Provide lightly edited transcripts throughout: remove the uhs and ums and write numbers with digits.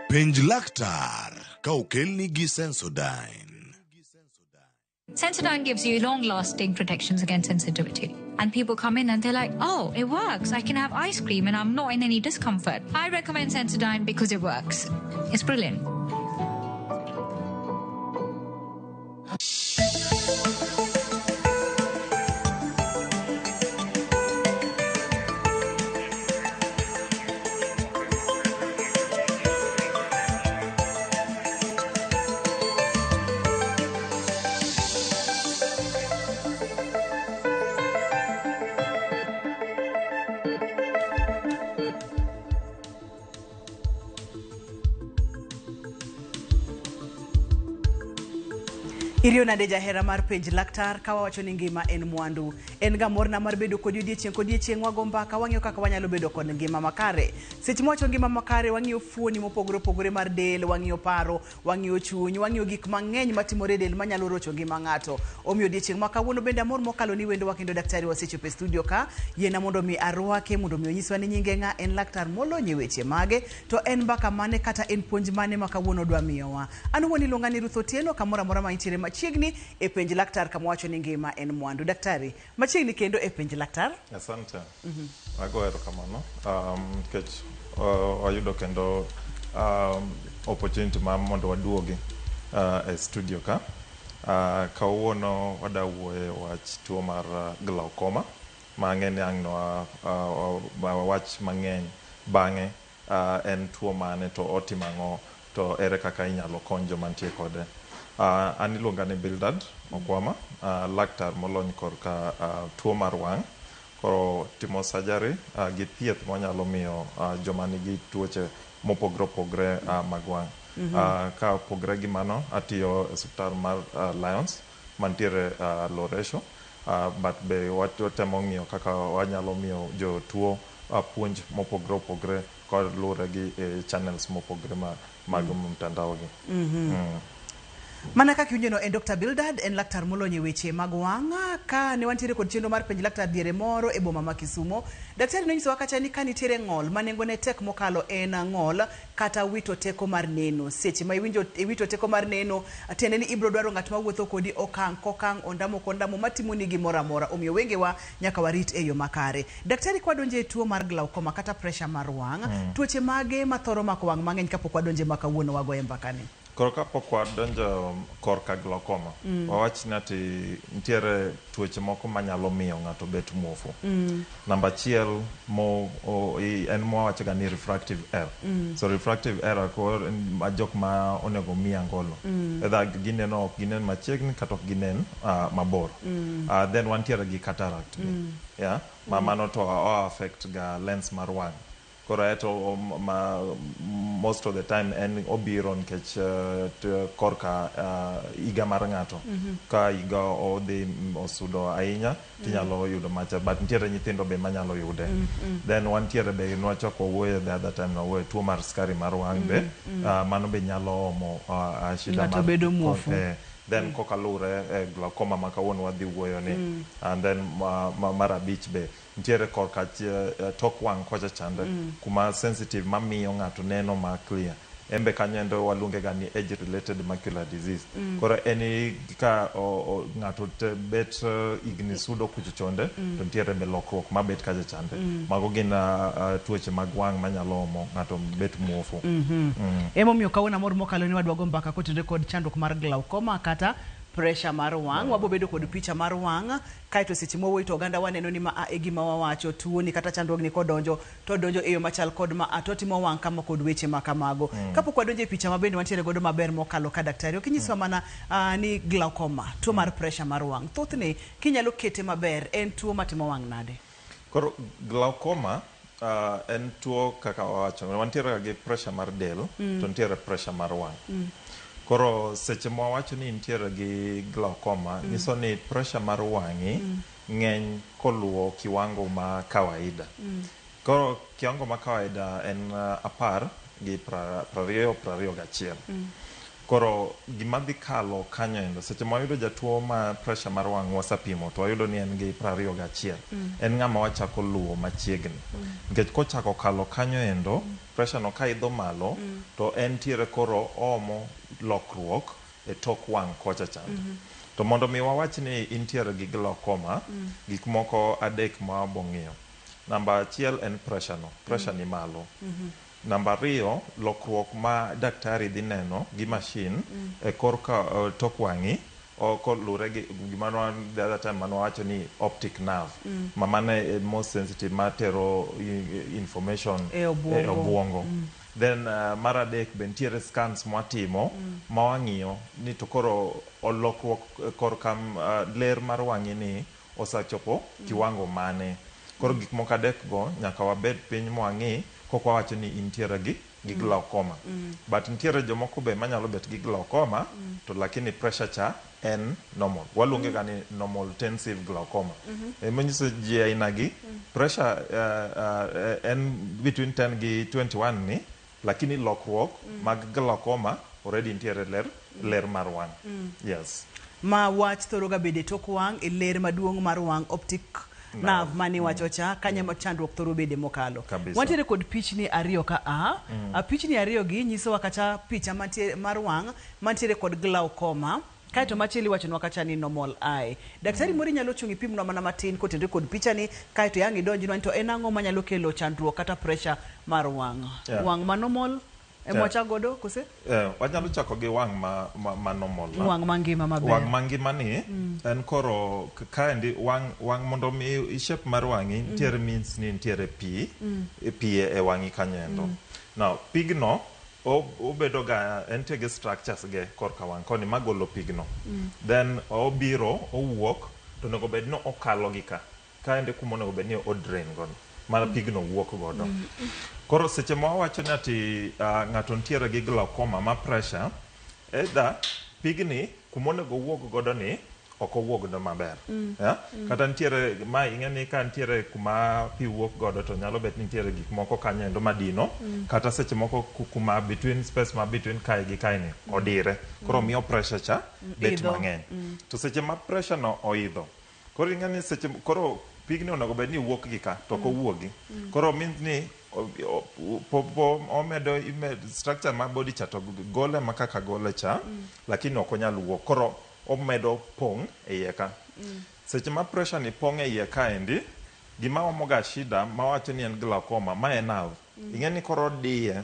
Penj laktar ka okelni gi Sensodyne. Sensodyne gives you long lasting protections against sensitivity. And people come in and they're like, oh, it works. I can have ice cream and I'm not in any discomfort. I recommend Sensodyne because it works. It's brilliant. Iriyo nade jahera mar penj laktar ka wawacho ni ngima en mwandu. En ga morna mar bedo kodi odiechieng' kodiechieng' wago mbaka wang'iyo kaka wanyalo bedo kod ngima makare. Seche mwawacho ngima makare wang'iyo fuoni mopogore opogore mar del, wang'iyo paro, wang'iyo chuny, wang'iyo gik mang'eny matimore e del manyalo rocho ngima ng'ato. Omiyo odiechieng' ma kawuono bende amor mokalo ni wendowa kendo daktari wasechopo e studio ka. Yiena mondo mi arwake mondo mi onyiswa ni nyinge ng'a, en laktar molony e weche mage, to en mbaka mane kata en puonj mane ma kawuono odwa miyowa. An owuon iluonga ni Ruth Otieno kamoro amora ma intiere machiegni e penj laktar kama wacho ni ngima en mwandu. Daktari, machiegni kendo e penj laktar. Asante. Ago erokamano nikech wayudo kendo opportunity mar mondo waduogi e studio ka. Kawuono wada wuoye wach tuo mar glaucoma ma ang'e ni ang' nwa wach mang'eny bang'e en tuo mane to otimo ang'o to ere kaka inyalo kony joma nitie kode. An iluonga ni Bildad Okwama, laktar molony korka tuo mar wang'. Koro timo surgery gi thieth mwanyalo miyo joma nigi tuoche mopogre opogre mag wang'. Ka opogre gi mano, atiyo e osiptal mar Lions mantiere Loresho, but be watemo ng'iyo kaka wanyalo miyo jotuo puonj mopogre opogre kaluwore gi channels mopogre mag mtandao gi. Mana kaka iwinjono en Dr. Bildad, en laktar molony e weche mag wang'. Ka ne wantiere kod chenro mar penj laktar diere moro e boma ma Kisumo, daktari nonyisowa kacha ni ka nitiere ng'ol ma nengone tek mokalo en ng'ol kata wito teko mar neno. Seche ma iwinjo iwito teko mar neno, tiende ni ibiro dwaro ng'at ma wuotho kodi okang' kokang', ondamo kondamo matimoni gimoro amora. Omiyo wengewa nyaka warit e yo makare. Daktari, kwadonjo e tuo mar glaucoma kata pressure mar wang', tuoche mage mathoro mako wang' mang'eny kapok wadonje ma kawuono wagoye mbakani? Koro kapok wadonjo korka glaucoma, wawach ni ati nitiere tuoche moko manyalo miyo ng'ato bet muofu. Namba achiel mo o, i, en mwawacho ga ni refractive error. So refractive error koro en ma jok ma onego mi angolo. Either gineno ok ginen machiegni kata ok ginen mabor. Then wantiere gi cataract be. Yeah? Ma mano to o affect ga lens mar wang'. Koro eto ma most of the time en obiro nikech korka higa mar ng'ato. Ka higa odhi osudo ahinya tinyalo yudo macha but nitiere nyithindo be manyalo yude. Then wantiere be nwachako wawuoye the other time nwawuoye tuo mar skari mar wang' be mano be nyalo omo shida Ng'ato bedo muofu. Then kokalure e glaucoma ma kawuono wadhi wuoyo ni and then mar abich be nitiere korka tok wang' kocha chande kuma sensitive mamiyo ng'ato neno ma clear. En be kanyo endo waluonge ga ni age related macular disease. Koro en ka ng'ato bet higni sudo kucho chonde to nitiere be lokruok mabet kacha chande. Mago gin tuoche mag wang' manyalo omo ng'ato bet muofu. Emomiyo kawuono amor mokalo ni wadwa go mbaka kotenore kod chandruok mar glaucoma kata pressure mar wang'. Wabo bedo kod picha mar wang' kaeto seche mwawuoyo to oganda waneno ni ma a e gima wawacho, tuoni kata chandruogni kodonjo to odonjo e yo machal kod ma a to otimo wang' kama kod weche ma kamago. Kapok wadonjo e picha ma bende wantiere godo maber mokalo ka daktari, ok inyiswa mana ni glaucoma, tuo mar pressure mar wang'. Thothne kinyalo kete maber en tuo matimo wang' nade? Koro glaucoma en tuo kaka wawacho, wantiere gi pressure mar del to nitiere pressure mar wang'. Koro seche mwawacho ni nitiere gi glaucoma, nyiso ni pressure mar wang'i ng'eny koluwo kiwango ma kawaida. Koro kiwango ma kawaida en 10 gi 20 21. Koro gima dhi kalo kanyo endo, seche ma wayudo jatuo ma pressure mar wang' wasapimo to wayudo ni en gi 21, en ng'ama wachako luwo machiegni. Nikech kochako kalo kanyo endo, pressure no ka idho malo, to entiere koro oomo lokruok e tok wang' kocha chande. To mondo mi wawach ni intiere gi glaucoma, gik moko adek ma wabong'iyo. Namba achiel en pressure no, pressure ni malo. Namba ariyo, lokruok ma daktari dhi neno gi machine e korka tok wang'i kolure gi gima the other time mane wawacho ni optic nerve, ma mano e most sensitive matero information e obuongo. E obuongo. Then mar adek be nitiere scans mwatimo ma wang'iyo ni to koro lokruok korka ler mar wang'i ni osachopo kiwango mane. Koro gik moko adek go nyaka wabed piny mwang'i koka wawacho ni intiere gi glaucoma. But nitiere jomoko be manyalo bet gi glaucoma to lakini pressure cha en normal. Waluonge ga ni normal tensive glaucoma. Manyiso ji aina gi pressure en between 10 gi 21 ni, lakini lokruok mag glaucoma already nitiere ler mar wang'. Yes. Ma wach thoro ga bedo e tok wang' e ler maduong' mar wang', optic nerve mane iwacho cha, kanyo ema chandruok thoro bede mokalo. Kabisa. Wantiere kod pichni ariyo ka a. Pichni ariyo gi nyisowa kata picha mantie mar wang' mantiere kod glaucoma. Kaeto machielo iwachonwa kacha ni normal eye. Daktari moro inyalo chung' ipimnwa mana matin kotenore kod pichani, kaeto yang' idonjnwa ni to en ang'o manyalo kelo chandruok kata pressure mar wang'. Wang' ma normal ema wachak godo kose? Wanyalo chako gi wang' ma normal. Wang' mangima maber. Wang' mangima ni en koro kaendi wang' mondo mi shape mar wang'i nitiere means ni nitiere pi pi e wang'i kanyo endo. Now pigno obedo ga entie gi structures ge korka wang' koni magolo pigno. Then obiro owuok to onego bed ni okalo gi ka. Kaendi kuma onego bed ni o drain godo. Mar pigno wuok godo. Koro seche ma wawacho ni ati ng'ato nitiere gi glaucoma ma pressure, either pigni kuma onego owuog godo ni ok owuog godo maber. Yeah? Kata nitiere ma ing'e ni ka nitiere kuma pi wuok godo to nyalo bet ni nitiere gik moko kanyo endo madino, kata seche moko kuma between space ma between kae gi kae ni odire. Koro miyo pressure cha bet Idho. mang'eny. To seche ma pressure no oidho, koro ing'e ni seche koro pigni onego bed ni wuok gi ka to ok owuogi. Koro means ni omedo structure mar body cha to gole ma kaka gole cha, lakini ok onyal wuok. Koro omedo pong' e iye ka. Seche ma pressure ni pong' e iye kaendi, gima omo ga shida mawacho ni en glaucoma, ma en nerve. Ing'e ni koro odiye,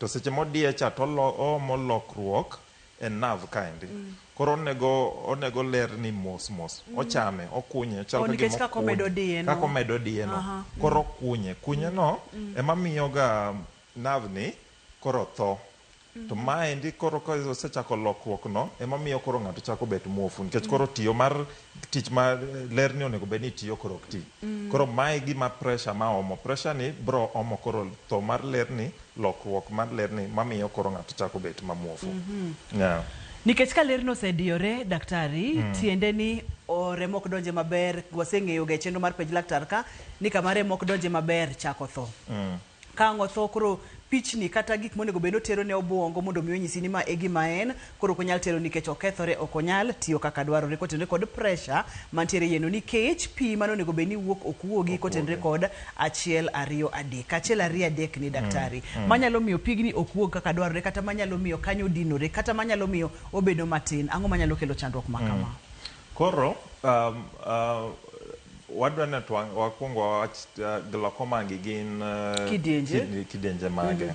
to seche modiye cha to oomo lokruok e nerve kaendi. Koro onego ler ni mos mos. Ochame, okunye, ochal Oh, ka nikech gima kaka omedo okunye. diye no. Kaka omedo diye no. Koro okunye. Kunye no ema miyo ga nerve ni koro tho. To maendi koro ka osechako lokruok no ema miyo koro ng'ato chako bet muofu nikech koro tiyo mar tich ma ler ni onego bed ni tiyo koro ok ti. Koro mae gima pressure ma omo. Pressure ni bro omo koro tho mar ler ni, lokruok mar ler ni mamiyo koro ng'ato chako bet ma muofu. Yeah. Nikech ka lerno osediyore, daktari, tiende ni remo ok donje maber, waseng'eyo ga e chenro mar penj laktar ka, ni kama remo ok donje maber chako tho. Ka ang' otho koro pichni kata gik monego bed ni otero ne obuongo mondo mi onyisi ni ma e gima en, koro ok onyal tero nikech okethore, ok onyal tiyo kaka dwarore kotenore kod pressure mantiere iye no, nikech pi mane onego bed ni wuok ok wuogi kotenore kod 1 2 3. 1 2 3 ni daktari. Manyalo miyo pigni ok wuog kaka dwarore, kata manyalo miyo kanyo dinore, kata manyalo miyo obedo matin. Ang'o manyalo kelo chandruok ma kama? Koro wadwa ni to wakwong wawach glaucoma gi gin Kidienje. Kidienje mage.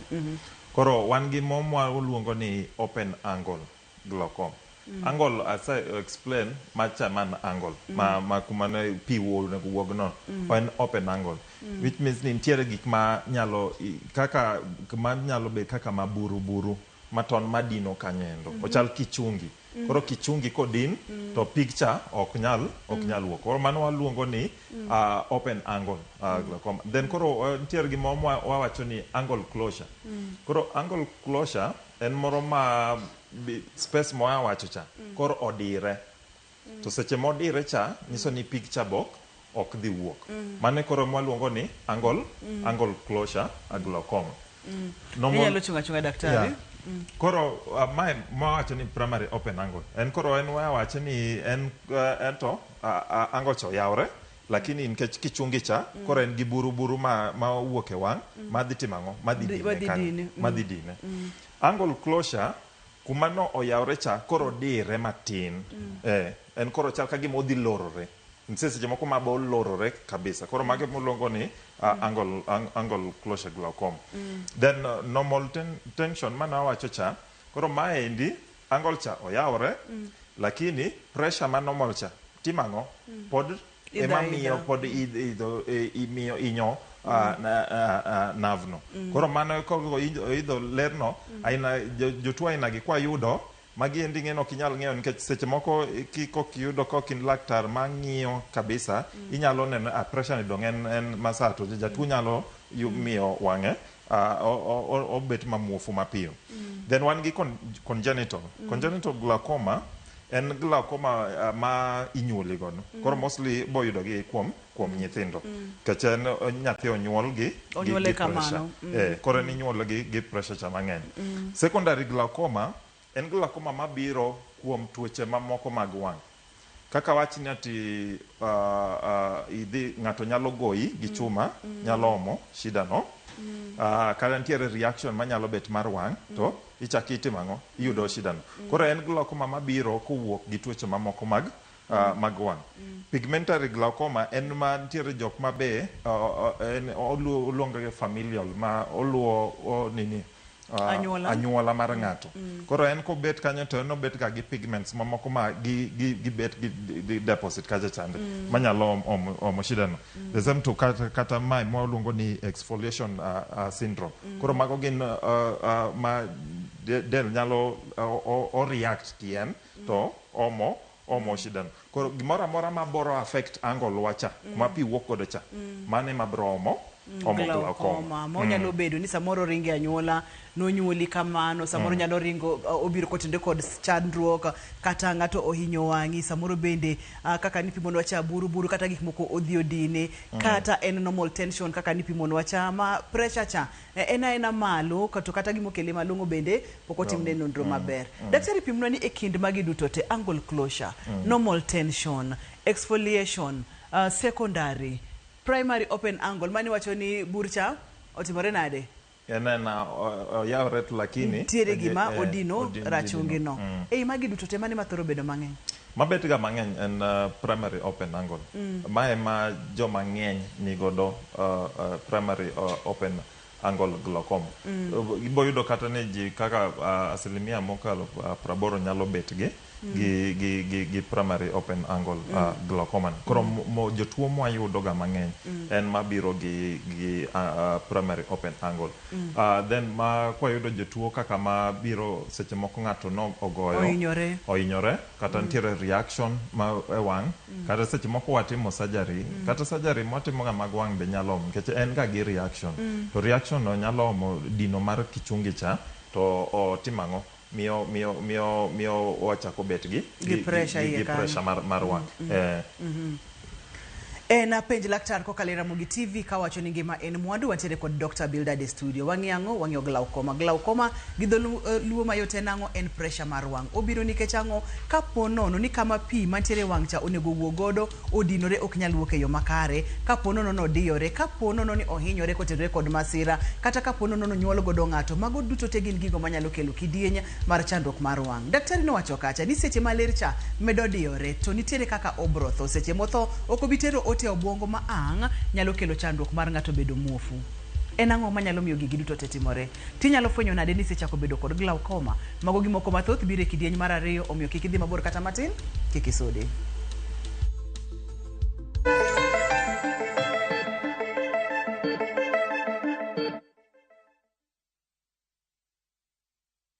Koro wan gi mo mwaluongo ni open angle glaucoma. Angle as I explain macha man angle ma kuma ne pi onego wuog no en open angle, which means ni nitiere gik ma nyalo kaka ma nyalo bet kaka maburu buru maton madino kanyo endo. Ochal kichungi. Koro kichungi kodin to picture ok nyal wuok. Koro mano waluongo ni open angle glaucoma. Then koro nitiere gima wawacho ni angle closure. Koro angle closure en moro ma space moa wacho cha koro odire. To seche modire cha nyiso ni picture bok ok dhi wuok. Mano koro mwaluongo ni angle closure glaucoma. Inyalo chung' achung'a daktari. Yeah. Koro mae mawacho ni primary open angle en koro en wawacho ni en ento angle cha oyawre, lakini nikech kichungi cha koro en gi buru buru ma wuok e wang' madhi timo ang'o, madhi dine madhi kanyo, dine, madhi dine. Angle closure kuma no oyawre cha koro dire matin, en koro chal ka gima odhi lorore. Nitie seche moko ma bo lorore kabisa. Koro mage moluongo ni angle closure glaucoma. Then normal tension mana wacho cha, koro maendi angle cha oyawre, lakini pressure ma normal cha timo ang'o? Pod Idho ema aidha. Miyo pod idho imiyo inyo nerve no. Koro mano koro idho lerno aina jotuo aina gi kwayudo magi endi ng'eno ok inyal ng'eyo nikech seche moko kok iyudo kok in laktar mang'iyo kabisa, inyalo neno a pressure ni dong en masa to jatuo nyalo miyo wang'e obet mamuofu mapiyo. Then wan gi congenital. Congenital glaucoma en glaucoma ma inyuoli godo. Koro mostly boyudo gi kuom nyithindo. Nikech en nyathi onyuol gi Onyuole gi pressure. Kamano. Koro en inyuole gi pressure cha mang'eny. Secondary glaucoma en glaucoma mabiro kuom tuoche mamoko mag wang'. Kaka wach ni ati idhi ng'ato nyalo goyi gi chuma, nyalo omo shida no. Kata nitiere reaction manyalo bet mar wang' to ichako itimo ang'o? Iyudo shida no. Koro en glaucoma mabiro kowuok gi tuoche mamoko mag wang'. Pigmentary glaucoma en ma nitiere jok ma be en oluongo gi familial ma oluwo nini Anyuola. Anyuola mar ng'ato. Koro en kobet kanyo to en obet ga gi pigments mamoko ma gi bet gi deposit kacha chande manyalo omo shida no. The same to kata mae mwaluongo ni exfoliation syndrome. Koro mago gin ma del nyalo o react kien to omo shida no. Koro gimoro amora ma boro affect angle wacha kuma pi wuok godo cha, mano ema biro omo glaucoma. Glaucoma ma onyalo bedo ni samoro ringe anyuola nonyuoli kamano, samoro nyalo ringo obiro kotende kod chandruok, kata ng'ato ohinyo wang'i, samoro bende kaka nipimonwa cha buru buru kata gik moko odhi odine, kata en normal tension kaka nipimonwa cha ma pressure cha en aena malo to kata gimokele malong'o bende pok otimne nonro maber. Daktari pimnwa ni e kind magi duto te, angle closure, normal tension, exfoliation, secondary, primary open angle, mani wacho ni burcha otimore nade? En oyawre to lakini nitiere gima odino rachungi no. Ei magi duto te, mane mathoro bedo mang'eny? Mabet ga mang'eny en primary open angle. Mae ma joma ng'eny nigodo primary open angle glaucoma. Ibo yudo kata ni ji kaka asilimia mokalo 80 nyalo bet gi primary open angle glaucoma. Koro jotuo mwayudo ga mang'eny en mabiro gi primary open angle. Then ma kwayudo jotuo kaka mabiro seche moko ng'ato no ogoyo Ohinyore. Ohinyore kata nitiere reaction ma e wang' kata seche moko watimo surgery, kata surgery mwatimo ga mag wang' be nyalo omo nikech en ga gi reaction to reaction no nyalo omo dino mar kichungi cha to otimo ang'o, miyo wachako bet gi Gi pressure iye gi kanyo. Pressure mar wang'. En penj laktar kokalo e Ramogi TV kawacho ni ngima en mwandu. Wantiere kod Dr. Bildad e studio. Wang'iyo ang'o? Wang'iyo glaucoma. Glaucoma gi dholuo luo mayot en ang'o? En pressure mar wang'. Obiro nikech ang'o? Kapo nono ni kama pi mantiere e wang' cha onego wuog godo odinore ok nyal wuok e yo makare. Kapo nono ni odiyore, kapo nono ni ohinyore kotenore kod masira, kata kapo nono ni onyuol godo ng'ato. Mago duto te gin gigo manyalo kelo kidieny mar chandruok mar wang'. Daktari nowacho kacha ni seche ma ler cha medo diyore to nitiere kaka obro tho. Seche motho ok obi tero ote e obwongo ma ang' nyalo kelo chandruok mar ng'ato bedo muofu. En ang'o manyalo miyo gigi duto te timore? Tinyalo fwenyo nade ni isechako bedo kod glaucoma? Mago gi moko mathoth biro e kidieny mar ariyo, omiyo kik idhi mabor kata matin, kik isudi.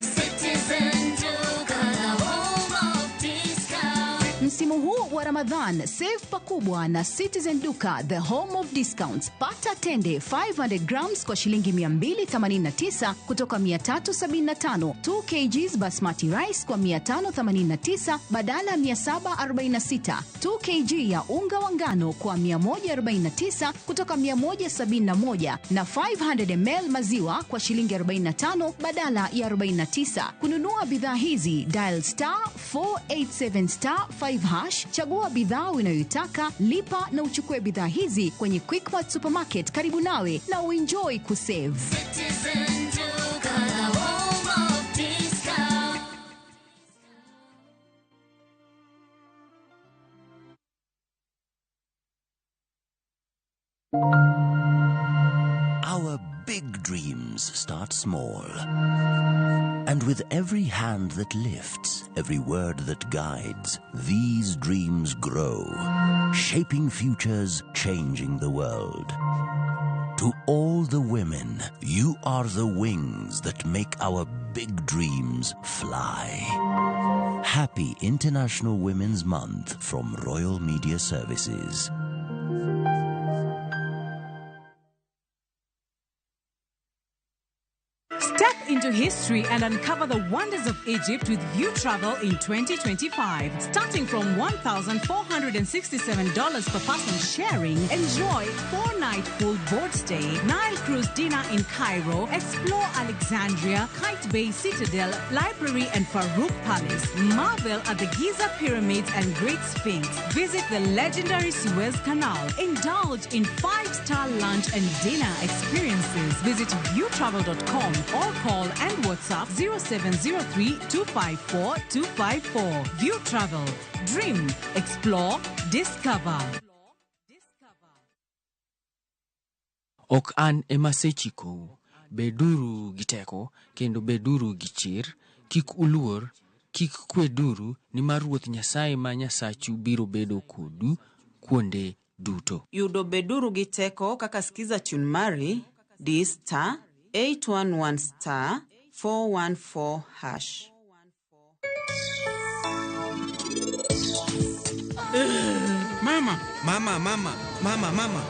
Citizen Duka, the home of discount. Msimu huu wa Ramadhan, save pakubwa na Citizen Duka, the home of discounts. Pata tende 500 grams kwa shilingi 289 kutoka 375, 2 kgs basmati rice kwa 589 badala ya 746, 2 kg ya unga wa ngano kwa 149 kutoka 171 na 500 ml maziwa kwa shilingi 45 badala ya 49. Kununua bidhaa hizi, dial star 487 star 5 hash, chagua bidhaa unayoitaka, lipa na uchukue bidhaa hizi kwenye Quickmart supermarket karibu nawe na uenjoy kusave. Citizen Duka, the home of discount. Our big dreams start small. And with every hand that lifts, every word that guides, these dreams grow, shaping futures, changing the world. To all the women, you are the wings that make our big dreams fly. Happy International Women's Month from Royal Media Services. Step into history and uncover the wonders of Egypt with View Travel in 2025. Starting from $1,467 per person sharing, enjoy 4-night full board stay, Nile cruise dinner in Cairo, explore Alexandria, Qaitbay Citadel, Library and Farouk Palace, marvel at the Giza Pyramids and Great Sphinx, visit the legendary Suez Canal, indulge in 5-star lunch and dinner experiences. Visit viewtravel.com or call and WhatsApp 0703 254 254. View Travel. Dream, explore, discover. Ok an ema asechikou, beduru gi teko kendo beduru gi chir, kik uluor, kik kweduru, nimar Ruoth Nyasaye ma Nyasachu biro bedo kodu kuonde duto. Yudo beduru gi teko kaka skiza tune mari di star 811 star 414 hash. Mama, mama, mama, mama, mama.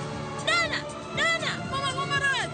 Nana, nana, mama, mama, rach.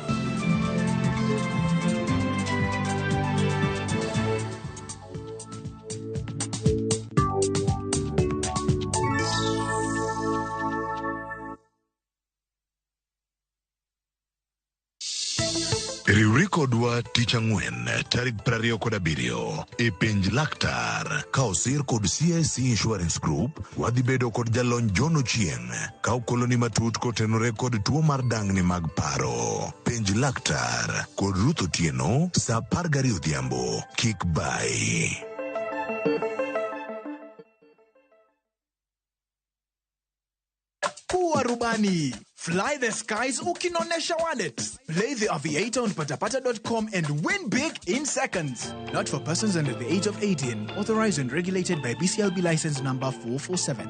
Riwri kodwa tich ang'wen tarik 27 e penj laktar ka osir kod CIC Insurance Group. Wadhi bedo kod jalony John Ochieng' ka okoloni matut kotenore kod tuo mar dang'ni mag paro. Penj laktar kod Ruth Otieno sa 12 odhiambo. Kik bai. Kuwa rubani. Fly the skies ukinonesha wallet. Play the Aviator on patapata.com and win big in seconds. Not for persons under the age of 18. Authorized and regulated by BCLB license number 447.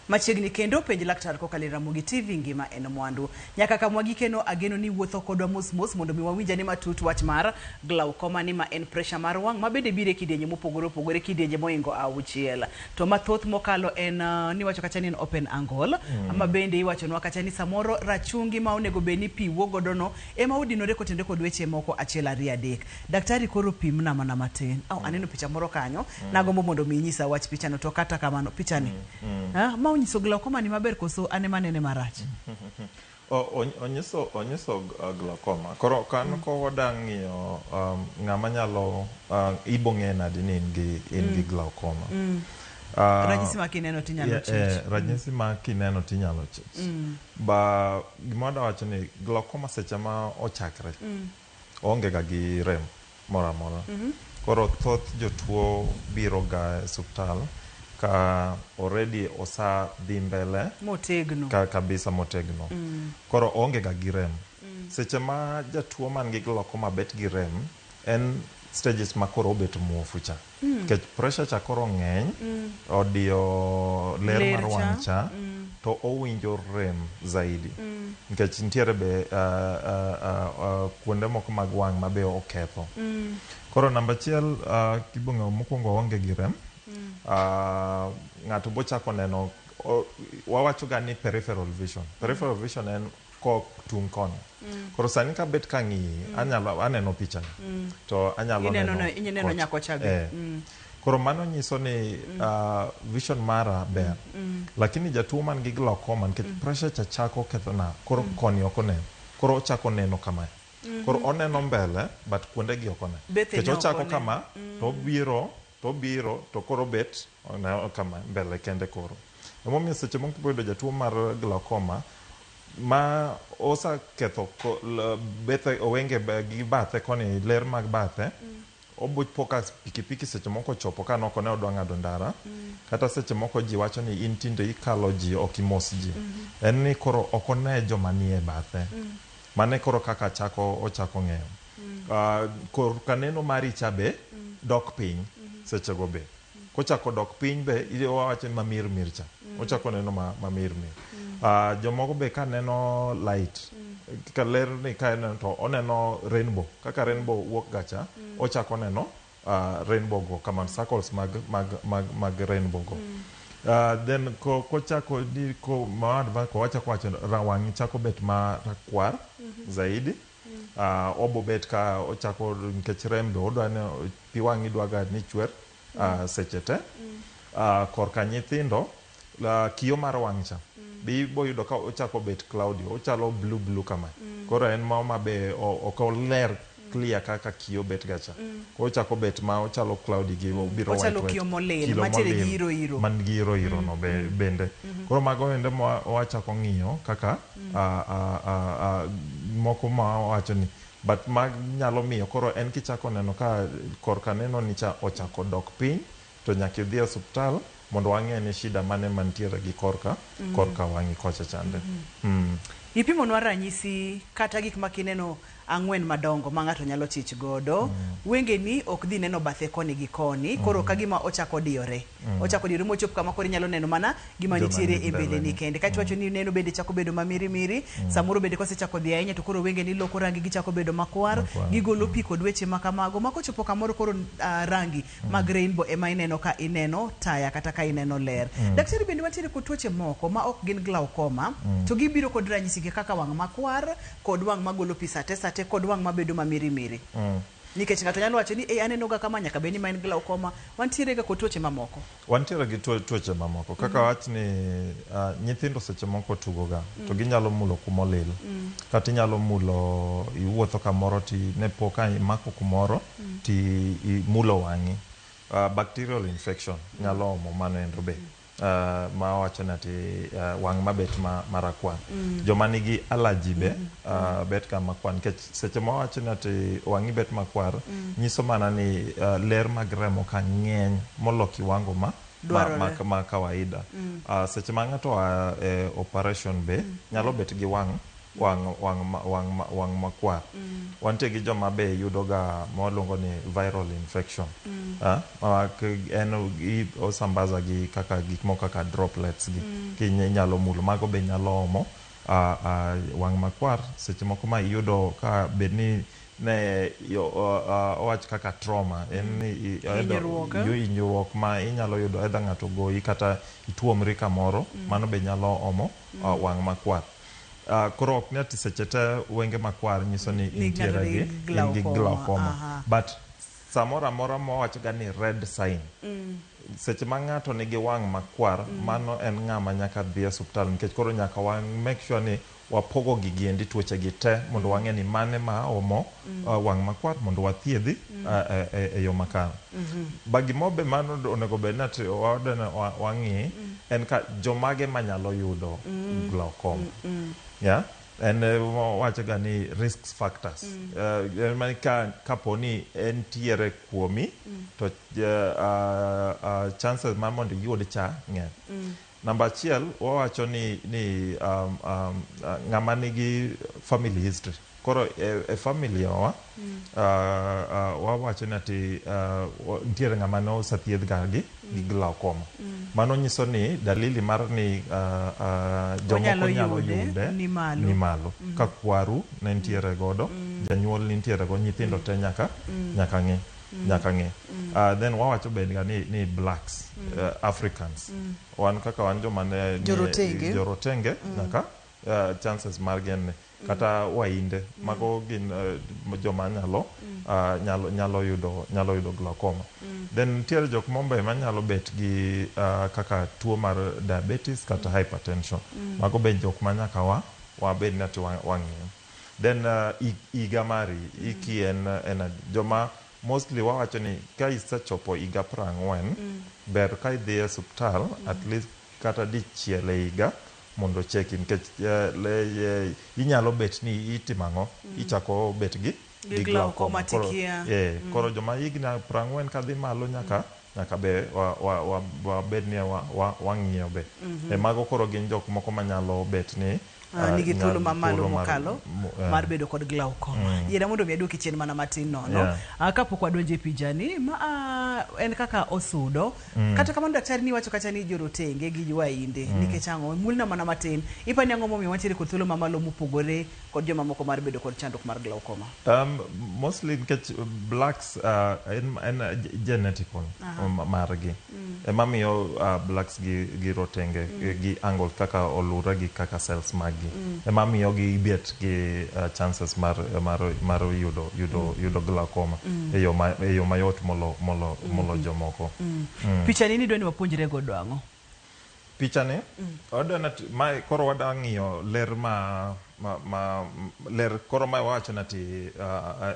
Machiegni kendo penj laktar kokalo e Ramogi TV, ngima en mwandu. Nyaka kama gikeno ageno ni wuotho kodwa mos mos mondo mi wawinj ane matut wach mar glaucoma ni ma en pressure mar wang' ma bende biro e kidienje mopogore opogore, kidienje moingo auchiel. To mathoth mokalo en niwacho kacha ni en open angle, ma bende iwachonwa kacha ni samoro rachungi ma onego bed ni pi wuok godo no ema odinore kotenore kod weche moko achiel ariyo adek. Daktari koro pimna mana matin. Au aneno picha moro kanyo, nagombo mondo mi inyisa wach pichano, to kata kamano pichani. Ma onyiso glaucoma ni maber koso ane manene marach? Onyiso glaucoma. Koro kan ko wada ng'iyo ng'ama nyalo ibo ng'e nadi ni in gi glaucoma. Ranyisi ma kineno tinyalo chich. Ranyisi ma kineno tinyalo chich. Ba gima wadwa wacho ni glaucoma seche ma ochakre onge ga gi rem moro amora. Koro thoth jotuo biro ga e osiptal ka already osa dhi mbele motegno, ka kabisa motegno. Koro onge ga gi rem. Seche ma jatuo man gi glaucoma bet gi rem en stages ma koro obet muofu cha. Nikech pressure cha koro ng'eny, odiyo ler mar wang' cha, to owinjo rem zaidi nikech nitiere be kuonde moko mag wang' ma be oketho. Koro namba achiel, kibong'eyo mokwongo oonge gi rem. Ng'ato bochako neno, wawacho ga ni peripheral vision. Peripheral vision en kok tung' koni. Koro sani kabet kang'iyi, anyalo aneno pichani to anyalo Ineno neno ineno kocha. Nyakocha be. Eh. Koro mano nyiso ni vision mara ber. Lakini jatuo man gi glaucoma, nikech pressure cha chako ketho na, koro koni ok onen. Koro ochako neno kamae. Koro oneno mbele, but kuonde gi ok one. Bethene Nikech ok ochako one. kama, to obiro, to koro bet oneno kama mbele kende koro. Emomiyo seche moko iboyudo jatuo mar glaucoma ma oseketho bethe owenge gi bathe koni, ler mag bathe obo ka pikipiki seche moko ochopo ka nok one odwa ng'ado ndara, kata seche moko ji wacho ni in tinde ikalo ji, ok imos ji. En ni koro ok one joma nie bathe. Mane koro kaka chako ochako ng'eyo. Korka neno mari cha be dok piny sechego be. Kochako dok piny be wawacho ni mamirmir cha. Ochako neno mamirmir. Jomoko be ka neno light, ka ler ni ka eneno to oneno rainbow. Kaka rainbow wuok ga cha, ochako neno rainbow go kama circles mag rainbow go. Then kochako ni ko ma advance ko wachako wacho wang'i chako bet ma rakwar zaidi. Obo bet ka ochako nikech rem be odwa ni pi wang'i dwa ga ni chwer seche te. Korka nyithindo, kiyo mar wang' cha be ibo yudo ka ochako bet cloudy, ochalo blue blue kama. Koro en moro ma be ok oler clear kaka kiyo bet ga cha. Koro ochako bet ma ochalo cloudy gi obiro Ochalo white white. kiyo molil, Kilo mantiere gi molil, iro iro. Man gi iro iro no be, bende. Koro mago ende ma wachako ng'iyo kaka moko ma wawacho ni but mag nyalo miyo koro en kichako neno ka korka neno ni cha ochako dok piny, to nyaka idhi e osuptal mondo wang'e ni shida mane mantiere gi korka wang'i kocha chande. Ipimonwa ranyisi kata gik ma kineno ang'wen madongo ma ng'ato nyalo chich godo. Wengeni ok dhi neno bathe koni gi koni, koro ka gima ochako diyore. Ochako diyore mochop kama koro inyalo neno mana gima Joma nitiere ni e mbeleni mbeleni. kende. Kaeto wacho ni neno bende chako bedo mamirimiri, samoro bende kosechako dhi ahinya to koro wengeni loko rangi, gichako bedo makwar, Makwar. gigolo pi kod weche ma kamago. Ma kochopo kamoro koro rangi mag rainbow ema ineno ka ineno taya kata ka ineno ler. Daktari, bende wantiere kod tuoche moko ma ok gin glaucoma, to gibiro kod ranyisi gi kaka wang' makwar kod wang' magolo pi sate sate kod wang' mabedo mamirimiri. Nikech ng'ato nyalo wacho ni e aneno ga kama, nyaka bed ni ma en glaucoma. Wantiere ga kod tuoche mamoko. Wantiere gi tuoche mamoko kaka wach ni nyithindo seche moko tugo ga to ginyalo mulo kumolil, kata inyalo mulo, iwuotho kamoro ti ne po ka imako kumoro ti imulo wang'i. Bacterial infection nyalo omo mano endo be ma wawacho ni ati wang' mabet marakwar. Joma nigi allergy be bet ga makwar, nikech seche ma wawacho ni ati wang'i bet makwar, nyiso mana ni ler mag remo ka ng'eny molo kiwango Dwarore. ma kawaida. Seche ma ng'ato oa e operation be nyalo bet gi wang' makwar. Wantie gi joma be yudo ga ma waluongo ni viral infection. Ma en osambaza gi kaka gik moko kaka droplets gi inyalo mulo, mago be nyalo omo wang' makwar. Seche moko ma iyudo ka bed ni ne owach kaka trauma en ni Hinyruok, eh? Hinyruok ma inyalo yudo either ng'ato ogoyi kata ituomri kamoro, mano be nyalo omo wang' makwar. Koro ok ni ati seche te wenge makwar nyiso ni Ni intiere ng'ato gi nigi in gi glaucoma, glaucoma. But samoro amora mawacho ga ni red sign, seche ma ng'ato nigi wang' makwar, mano en ng'ama nyaka dhi e osuptal, nikech koro nyaka wa make sure ni wapogo gigi endi, tuoche gi te, mondo wang'e ni mane ma omo wang' makwar mondo wathiedhi e yo makare. Ba gimo be mano onego bed ni ati wadene wang'i en ka jomage manyalo yudo glaucoma. Yeah? En wacho ga ni risk factors. En mana ka kapo ni entiere kuomi to chances mar mondo iyud cha ng'eny. Namba achiel, wawacho ni ng'ama nigi family history. Koro e family wa wawacho ni ati nitiere ng'ama ne osethiedh ga gi glaucoma. Mano nyiso ni dalili mar ni jomoko Onyalo nyalo yude yude ni malo. ni malo. Ka kwaru ne nitiere godo, janyuol nitiere go, nyithindo te nyaka nyaka ng'e nyaka ng'e. Then wawacho bende ni blacks, Africans. Wan kaka wan joma ne Jorotenge. Jorotenge nyaka chances margi en ni kata wainde mago gin joma nyalo nyalo nyalo yudo nyalo yudo glaucoma. Then nitiere jok moko be manyalo bet gi kaka tuo mar diabetes kata hypertension. Mago be jok ma nyaka wa wabed ni ati wang'iyo. Then higa mari iki en joma mostly wawacho ni ka isechopo higa 40 ber ka idhi e osiptal at least kata dichiel e higa mondo cheki nikech inyalo bet ni itimo ang'o ichako bet gi Gi glaucoma Koro, tikia. Koro joma higni 40 kadhi malo nyaka nyaka be wabed ni wang'iyo be. Mago koro gin jok moko manyalo bet ni Nigi thuolo nyalo mamalo thuolo mar mokalo mar bedo kod glaucoma. Yiena mondo mi aduoki chien mana matin nono. Kapok wadonjo e pichani, ma en kaka osudo. Kata kamano daktari ni wacho kacha ni jorotenge gi wainde nikech ang'o? Mulna mana matin. Ipani ang'o momiyo wantiere kod thuolo mamalo mopogore kod joma moko mar bedo kod chandruok mar glaucoma? Mostly nikech blacks en genetical margi. Ema miyo blacks gi rotenge gi angle kaka olure gi kaka cells maggi. Ema miyo gibet gi chances mar yudo glaucoma e yo mayot molo jomoko. Pichani ni dwa ni wapuonjre godo ang'o? Pichani wadwa ni mae koro wadwa ng'iyo ler ma ler koro mae wawacho ni ati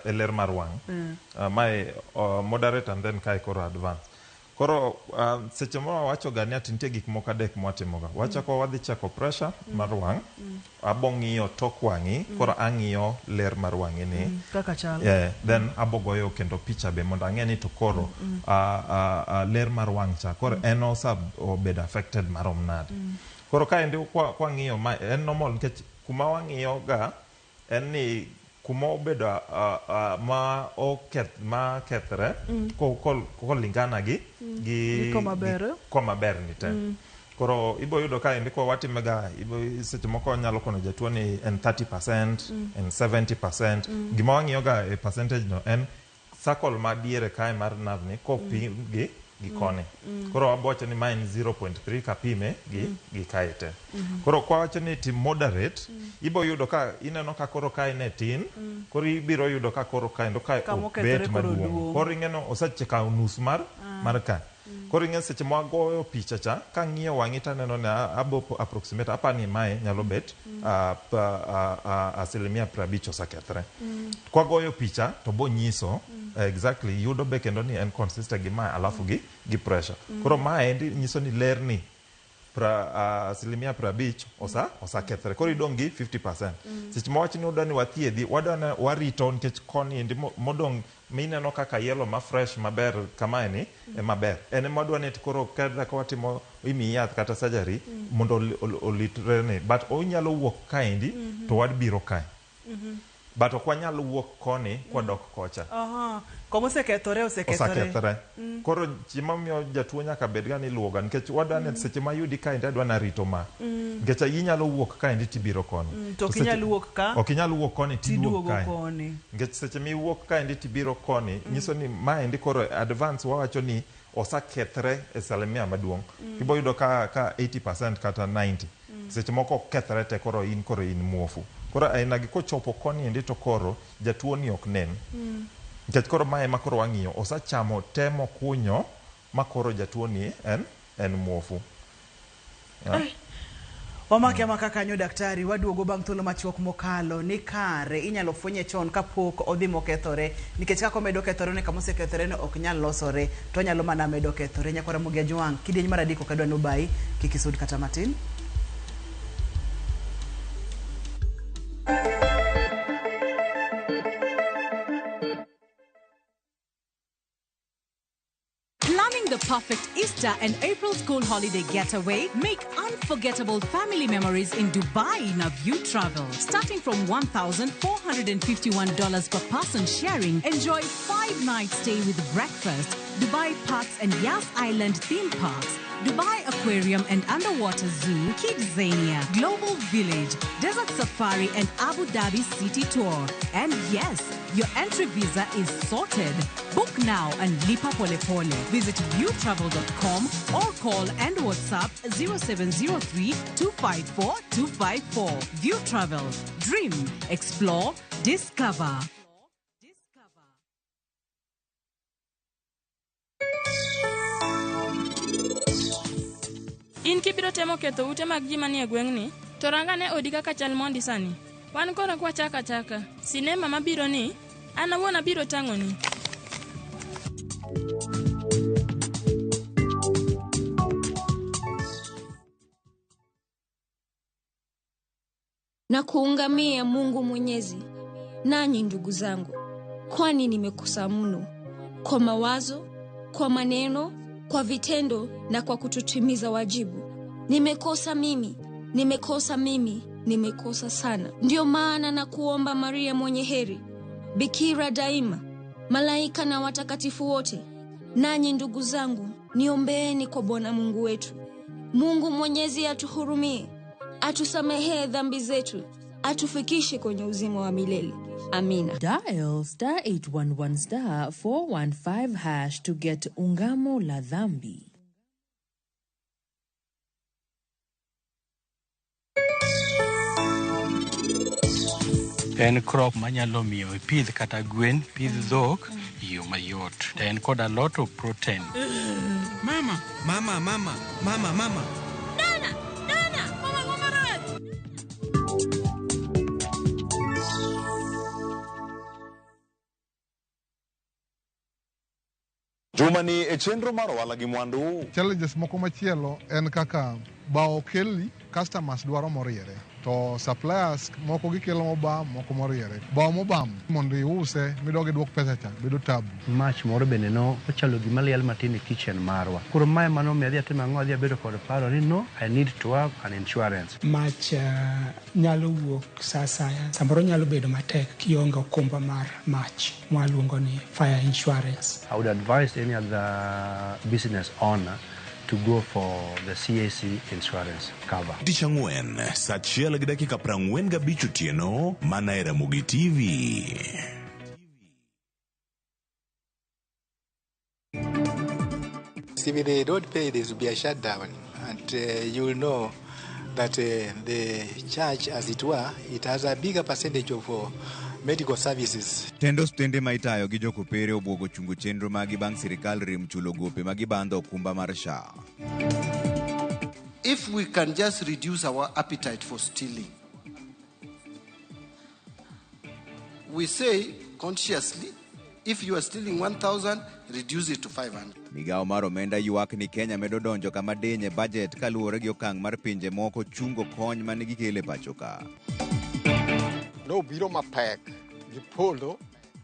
e ler mar wang'. Mae moderate and then kae koro advance. Koro seche ma wawacho ga ni ati nitie gik moko adek mwatimoga. Wachako wadhi cheko pressure mar wang', abo ng'iyo tok wang'i, koro ang'iyo ler mar wang'i ni. Kaka chal. Yeah, then abo goyo kendo picha be mondo ang'e ni to koro ler mar wang' cha koro en osa obedo affected marom nade. Koro kaendi kwa ng'iyo ma en normal nikech kuma wang'iyo ga en ni kuma obedo ma oketh ma kethre kolingana gi Gi koma ber. Gi koma ber ni te. Koro ibo yudo ka endi kwa watime ga ibo seche moko wanyalo kono jatuo ni en 30%, en 70%. Gima wang'iyo ga e percentage no en circle ma diere kae mar nerve ni kopim gi koni. Koro wabo wacho ni ma en 0.3 kapime gi kae te. Koro kwa wacho ni ti moderate, ibo yudo ka ineno ka koro kae ne tin, koro ibiro yudo ka koro kae ndo kae Kama okethore obet koro maduong'. duong'. Koro ing'eno osechekawo nus mar ka. Koro ing'e seche ma wagoyo picha cha, kang'iyo wang'i taneno ni abo approximate apani mae nyalo bet 50% osekethre. Kwagoyo picha to bo nyiso exactly yudo be kendo ni en consistent gi mae alafu gi pressure. Koro maendi nyiso ni ler ni 50% osakethre. Koro idong' gi 50%. Seche ma wach ni wadwa ni wathiedhi, wadwa ni warito nikech koni endi modong' mineno kaka yellow ma fresh maber kamae ni ema ber. En ema wadwa ni koro kata ka watimo imiyi yath kata surgery mondo olitre ni. But onyalo wuok kaendi to wabiro kae. But ok wanyal wuok koni kwadok kocha. Aha. Kama osekethore osekethore. Osekethore. Koro gima miyo jatuo nyaka bed ga ni iluwo ga nikech wadwa ni seche ma ayudi kaendi adwa narito ma. Nikech inyalo wuok kaendi tibiro koni. To ok inyal wuok ka Ok inyal wuok koni tiduog tiduogo kae. koni. Nikech seche miwuok kaendi tibiro koni, nyiso ni maendi koro advance wawacho ni osakethre e asilimia maduong'. Ibo yudo ka 80% kata 90. Seche moko ok kethre te koro in muofu. Koro aina gi kochopo koni endi to koro jatuo ni ok nen. Nikech koro mae ema koro wang'iyo, osachamo te mokunyo ma koro jatuo ni en muofu. Yeah. Wamake amaka kanyo daktari, waduogo bang' thuolo machuok mokalo ni kare inyalo fwenye chon kapok odhi mokethore nikech kaka omedo kethore ne kama osekethore no ok nyal losore to onyalo mana medo kethore. Nyakwara Ramogi Ajwang', kidieny mar adek ok adwa nobayi, kik isud kata matin. Planning the perfect Easter and April school holiday getaway? Make unforgettable family memories in Dubai in a View Travel. Starting from $1,451 per person sharing, enjoy 5-night stay with breakfast, Dubai Parks and Yas Island theme parks, Dubai Aquarium and Underwater Zoo, Kidzania, Global Village, Desert Safari and Abu Dhabi City Tour. And yes, your entry visa is sorted. Book now and lipa pole pole. Visit viewtravel.com or call and WhatsApp 0703 254 254. View Travel. Dream, explore, discover. In kibiro temo ketho ute mag ji manie gweng'ni, to rangane odi kaka chal mondi sani. Wan koro kwachako achaka. Sinema mabiro ni, an awuon abiro tang'oni. Na kuungamia Mungu Mwenyezi, nanyi ndugu zangu, kwani nimekosa mno kwa mawazo, kwa maneno, kwa vitendo na kwa kutotimiza wajibu. Nimekosa mimi, nimekosa mimi, nimekosa sana. Ndiyo maana na kuomba Maria mwenye heri, bikira daima, malaika na watakatifu wote, nanyi ndugu zangu, niombeeni kwa Bwana Mungu wetu. Mungu Mwenyezi atuhurumie, atusamehee dhambi zetu, atufikishe kwenye uzima wa milele. Amina. Dial star 811 star 415 hash to get Ungamo la Dhambi. En crop manyalo miyo ipidh kata gwen, pidh dhok e yo mayot. To en kod a lot of protein. Mama, mama, mama, mama, mama. Dana, dana, mama, mama rach. Jumani e chenro mar ohala gi mwandu. Challenges moko machielo en kaka bao kelni customers dwaro moriere to suppliers moko gikelo mobam moko moriere. Bao mobam mondo iuse midog iduok pesa cha bedo tabu. Mach moro bende no ochalo gima liel matin e kitchen marwa. Koro mae mano omiyo adhi atimo ang'o adhi abedo kod paro ni no, I need to have an insurance. Mach nyalo wuok sa asaya, samoro nyalo bedo matek kionge okumba mar mach mwaluongo ni fire insurance. I would advise any other business owner to go for the CAC insurance cover. Tich ang'wen sa achiel gi dakika 45 otieno mana e Ramogi TV. If they don't pay, there will be a shutdown. And you will know that the church, as it were, it has a bigger percentage of medical services. Tend osiptende ma itayo gi jokopere obwogo chungo chenro magi bang' sirikal rem chulo gope ma gibandho okumba mar SHA. If we can just reduce our appetite for stealing, we say consciously, if you are stealing 1,000, reduce it to 500. Migawo mar omenda ywak ni Kenya medo donjo kama diny e bajet kaluwore gi okang' mar pinje moko chungo kony mane gikelo e pacho ka. Nobiro mapek gi polo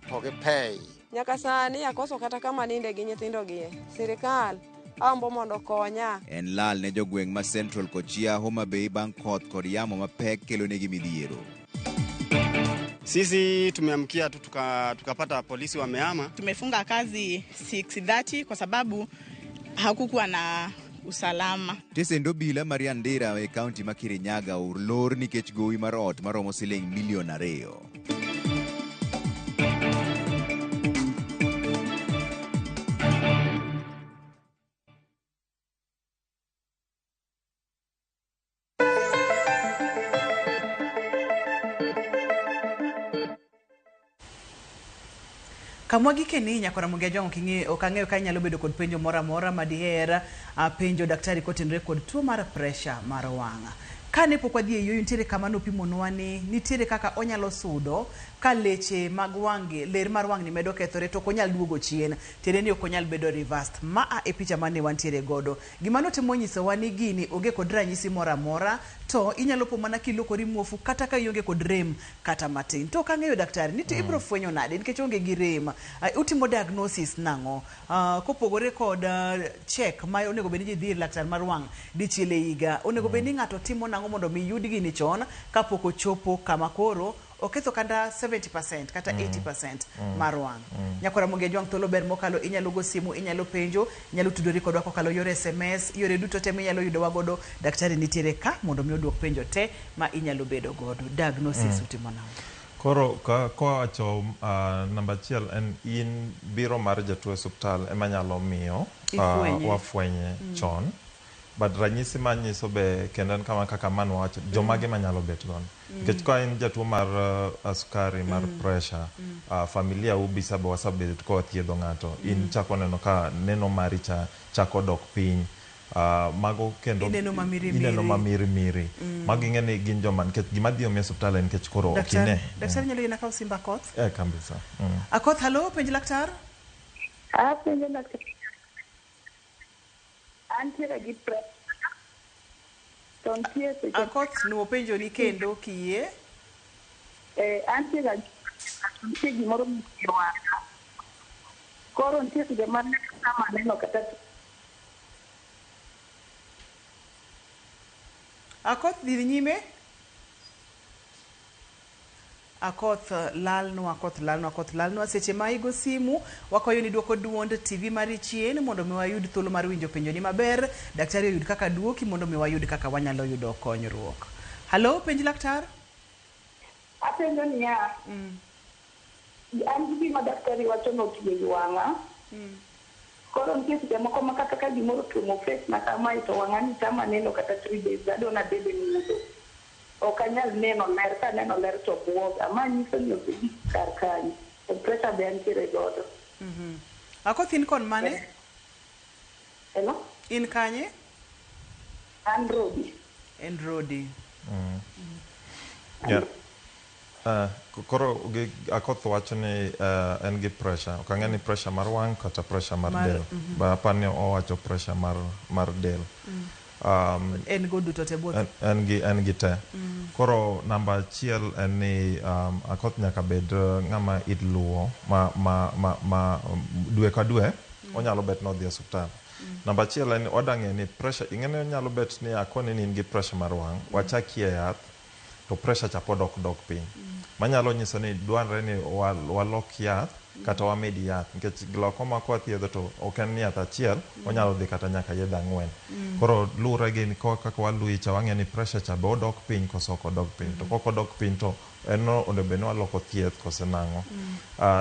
to gi pei. Nyaka sani akoso kata kama ninde gi nyithindo gi. Sirikal ambo mondo konya. En lal ne jogweng' ma Central Kochia, Homa Bay bang' koth kod yamo mapek kelonegi midhiero. Sisi tumeamkia tu tukapata polisi wamehama. Tumefunga kazi 6:30 kwa sababu hakukuwa na usalama. Tesend obila mar Nyandira e kaunti ma Kirinyaga olor nikech gowi mar ot maromo siling milion 2. Kamwa gikeni nyakora Ramogi Ajwang' ok ang'eyo ka inyalo bedo kod penjo moro amora ma diher penjo daktari kotenore kod tuo mar pressure mar wang'. Kane pok wadhi e yueyo nitiere kama nopimonwa ni nitiere kaka onyalo sudo ka leche mag wang' ler mar wang' ni medo kethore to ok onyal duogo chien, tiende ni ok onyal bedo reversed. Maa e picha mane wantiere godo. Gima notemo nyisowa ni gini onge kod ranyisi moro amora to inyalo po mana kilokori muofu kata ka ionge kod rem kata matin. To ok ang'eyo daktari ni to ibiro fwenyo nade nikech onge gi rem. Utimo diagnosis nang'o? Kopogore kod check ma onego bed ni ji dhi ir laktar mar wang' dichiel e higa, onego bed ni ng'ato timo nang'o mondo mi yud gini chon kapok ochopo kama koro Oketho kata 70% kata 80% mar wang'. Nyakwara Ramogi Ajwang' thuolo ber mokalo inyalo go simu, inyalo penjo, inyalo tudori kodwa kokalo yor SMS, yore duto te minyalo yudowa godo. Daktari nitiere ka mondo mi oduok penjo te ma inyalo bedo godo. Diagnosis utimo nang'o? Koro ka kowacho namba achiel en in biro mar jatuo e osuptal ema nyalo miyo Ifwenye. wafwenye chon. But ranyisi manyiso be kendo en kama kaka man wawacho jomage manyalo bet gono. Nikech ka in jatuo mar sukari mar pressure, familia u bisabe wasebedo ka wathiedho ng'ato, in chako neno ka neno mari cha chako dok piny. Mago kendo Ineno ma mirimiri. Ineno ma mirimiri. Mago ing'e ni gin joma nikech gima dhi omi e osuptal en nikech koro ok Daktari, ine. daktari nyalo yiena kaw simba Akoth? Eh, kabisa. Akoth, halo, penj laktar. Apenjo laktar. Antiere gi pressure. To nitie seche Akoth, nuo penjo ni kendo kiyie. Antiere gi nitie gimoro mitie wang'a. Koro nitie seche ma sama aneno kata Akoth dhi nyime. Akoth lalnwa, Akoth lalnwa, Akoth lalnwa. Seche ma igo simu, wakwayo ni duoko duond TV mari chien mondo mi wayud thuolo mar winjo penjoni maber. Daktari oyud kaka duoki mondo mi wayud kaka wanyalo yudo konyruok. Halo, penj laktar. Apenjo niya, an gi gima daktari wacho notie e wang'a. Koro nitie seche moko ma kata ka gimoro otuomo face na kamae to wang'a ni tama neno kata 3 days adwa nabed e mudho. Ok anyal neno ler, kaneno ler to buoga. Ma nyiso ni osegik kar kanyo. To pressure be antiere godo. Akoth in kon mane? Hello? In kanye? An Rodi. En Rodi. Yeah. Koro Akoth wacho ni en gi pressure. Ok ang'e ni pressure mar wang' kata pressure mar del. Ba apani owacho pressure mar del. En go duto te both. En gi te. Koro namba achiel en ni Akoth nyaka bed ng'ama iluwo ma dwe ka dwe onyalo bet nodhi e osuptal. Namba achiel en wadwa ng'eyo ni pressure ing'e ni onyalo bet ni akoni ni in gi pressure mar wang' wachakie yath to pressure cha pod ok dok piny. Manyalo nyiso ni dwarre ni walok yath kata wamed yath nikech glaucoma kwathiedho to ok en ni yath achiel onyalo dhi kata nyaka yedhe 4. Koro luwre gi kaka waluwi cha wang'e ni pressure cha be odok piny koso ok odok piny. To kok odok piny to en onego bed ni waloko thieth kose nang'o.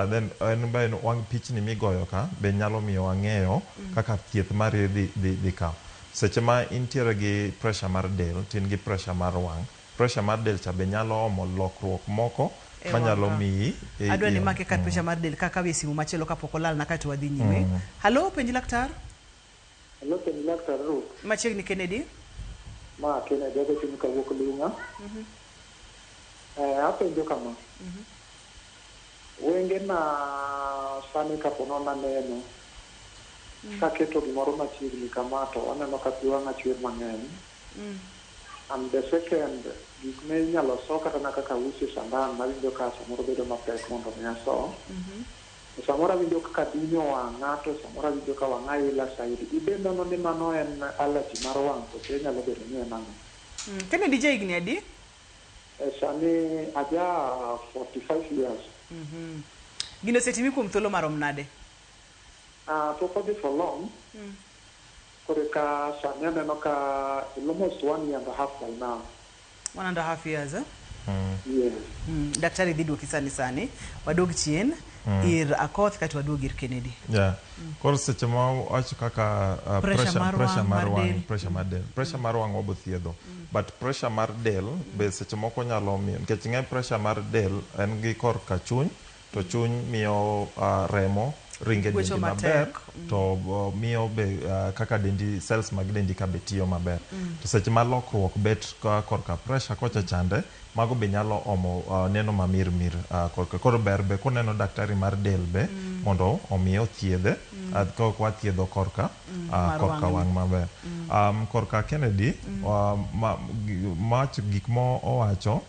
Then en be wang' pichni migoyo ka be nyalo miyo wang'eyo kaka thieth mari dhi kawo. Seche ma intiere gi pressure mar del to in gi pressure mar wang', pressure mar del cha be nyalo omo lokruok moko manyalo miyi. Adwa ni make kar pressure mar del kaka kawe simu machielo kapok olalna kaeto wadhi nyime. Halo, penj laktar. Hello, penj laktar Ruth. Machiegni Kennedy. Ma Kennedy agocho ni kawuok Lunga. Apenjo kama. Wenge na sani kapo nono aneno kaketo gimoro machiegni kama to aneno ka pi wang'a chwer mang'eny. And the second, gik ma inyalo so kata na kaka usi sandan awinjo ka samoro bedo mapek mondo mi aso. Samoro awinjo kaka dunyo wang'a to samoro awinjo ka wang'a ila saidi. Ibe nono ni mano en allergy mar wang' koso inyalo bedo ni en ang'o? Kennedy ja higni adi? Sani aja 45 years. Gino osetimi kuom thuolo marom nade? Pok odhi for long. Koro ka sani aneno ka almost 1.5 years by now. 1.5 years, eh? Yes. Daktari dhi duoki sani sani. Waduog chien ir Akoth kaeto waduog ir Kennedy. Yeah. Koro seche ma wacho kaka Pressure mar pressure wang', mar mar wang', del. pressure mar del. Pressure mar wang' wabo thiedho. But pressure mar del be seche moko nyalo miyo nikech ing'e pressure mar del en gi korka chuny to chuny miyo remo ringe Gwecho dendi maber matek. To miyo be kaka dendi cells mag dendi ka be tiyo maber. To seche ma lokruok bet ka korka pressure kocha chande mago be nyalo omo neno ma mirmir korka koro ber be kuneno daktari mar del be mondo omiye othiedhe ka wathiedho korka Mar korka wang'. wang' maber. Korka Kennedy mach gik mo owacho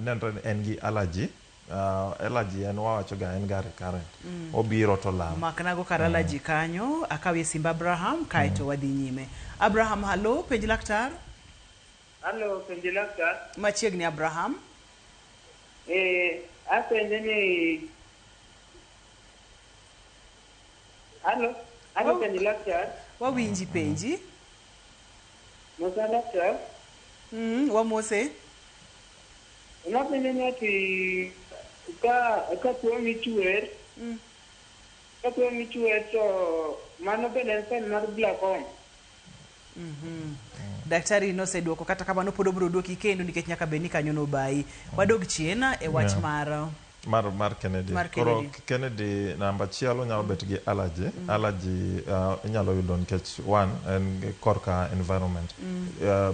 nenre ni en gi allergy. Allergy en wawacho ga en ga recurrent. Obiro to lal. Maknago kar allergy kanyo, akawie simba Abraham kaeto wadhi nyime. Abraham, halo, penj laktar. Halo, penj laktar. Machiegni Abraham. Apenje ni Halo, halo penji laktar. Wawinji penji. Mosa laktar. Wamose. Napenje ni ati ka tuo michwer. Ka tuo michwer to mano bende en sign mar glaucoma. Daktari noseduoko kata kamano pod obiro duoki kendo nikech nyaka bed ni kanyo nobayi. Wadog chien e wach mar Kennedy. Mar Koro Kennedy. Kennedy namba achiel onyalo bet gi allergy. Allergy inyalo yudo nikech one en korka environment.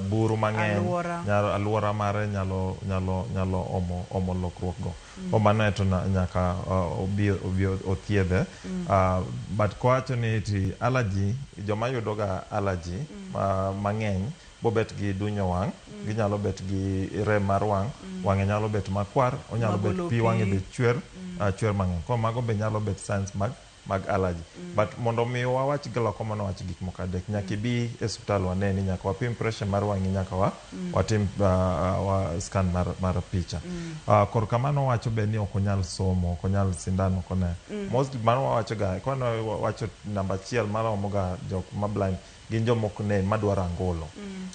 Buru mang'eny Alwora. nyalo, alwora mare nyalo omo lokruok go. Mano to nyaka obi othiedhe. But kowacho ni ti allergy, joma yudo ga allergy mang'eny bobet gi dunyo wang', ginyalo bet gi rem mar wang', wang'e nyalo bet makwar, onyalo bet Magolo pi wang'e pi. be chwer, chwer mang'eny. Koro mago be nyalo bet signs mag allergy. But mondo mi wawach glaucoma no wach gik moko adek. Nyaka ibi e osiptal waneni, nyaka wapim pressure mar wang'i, nyaka watim scan mar picha. Korka mano wacho be ni ok onyal somo, ok onyal sindan, ok one. Most mano wawacho ga, kwano wacho namba achiel maromo ga jok ma blind gin joma ok nen madwaro angolo.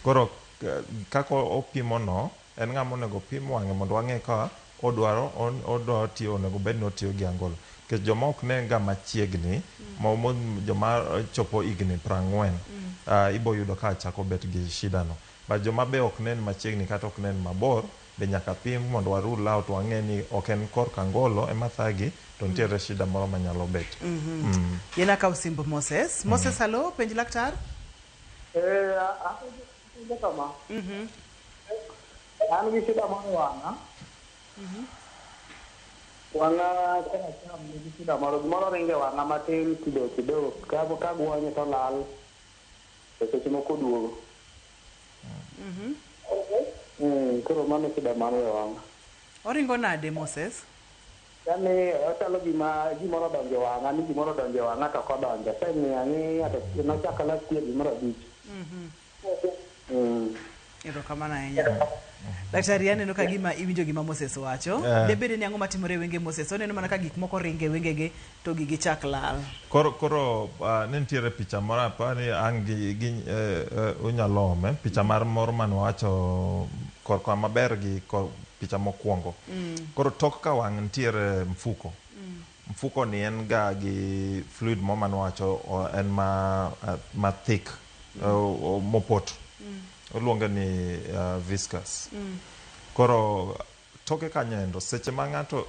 Koro kaka opimo no, en ng'ama onego pim wang'e mondo wang'e ka odwaro tiyo, onego bed ni otiyo gi angolo. Nikech joma ok nen ga machiegni, joma chopo higni 40, ibo yudo ka chako bet gi shida no. But joma be ok nen machiegni kata ok nen mabor, be nyaka pim mondo wa rule out, wang'e ni ok en korka angolo ema thagi, to nitiere shida moro manyalo bet. Yien akaw simb Moses. Moses, halo, penj laktar. Apenjo kama. An gi shida mar wang'a. Wang'a koracham nigi shida moro, gimoro ringo e wang'a matin kidogo kidogo, ka gwonye to lal, to seche moko oduogo. Koro mano shida mar e wang'a. Oringo nade Moses? Yani ochalo gima gimoro odonjo e wang'a, ni gimoro odonjo e wang'a to ok odonjo. Aseng'iyo ang'iya to nochako last year gimoro 5. Erokamano ahinya. Daktari, aneno ka gima iwinjo gima Moses wacho. Debede ni ang'o matimore e wenge Moses? Oneno mana ka gik moko ringo e wengege to gigi chak lal. Koro ne nitiere picha moro apani ang' gi unyalo ome picha mar moro mane wacho korka maber gi picha mokwongo. Koro tok ka wang' nitiere mfuko. Mfuko ni en ga gi fluid moro mane wacho en ma thick, mopoto. Oluonge ni viscous. Koro toke kanyo endo seche ma ng'ato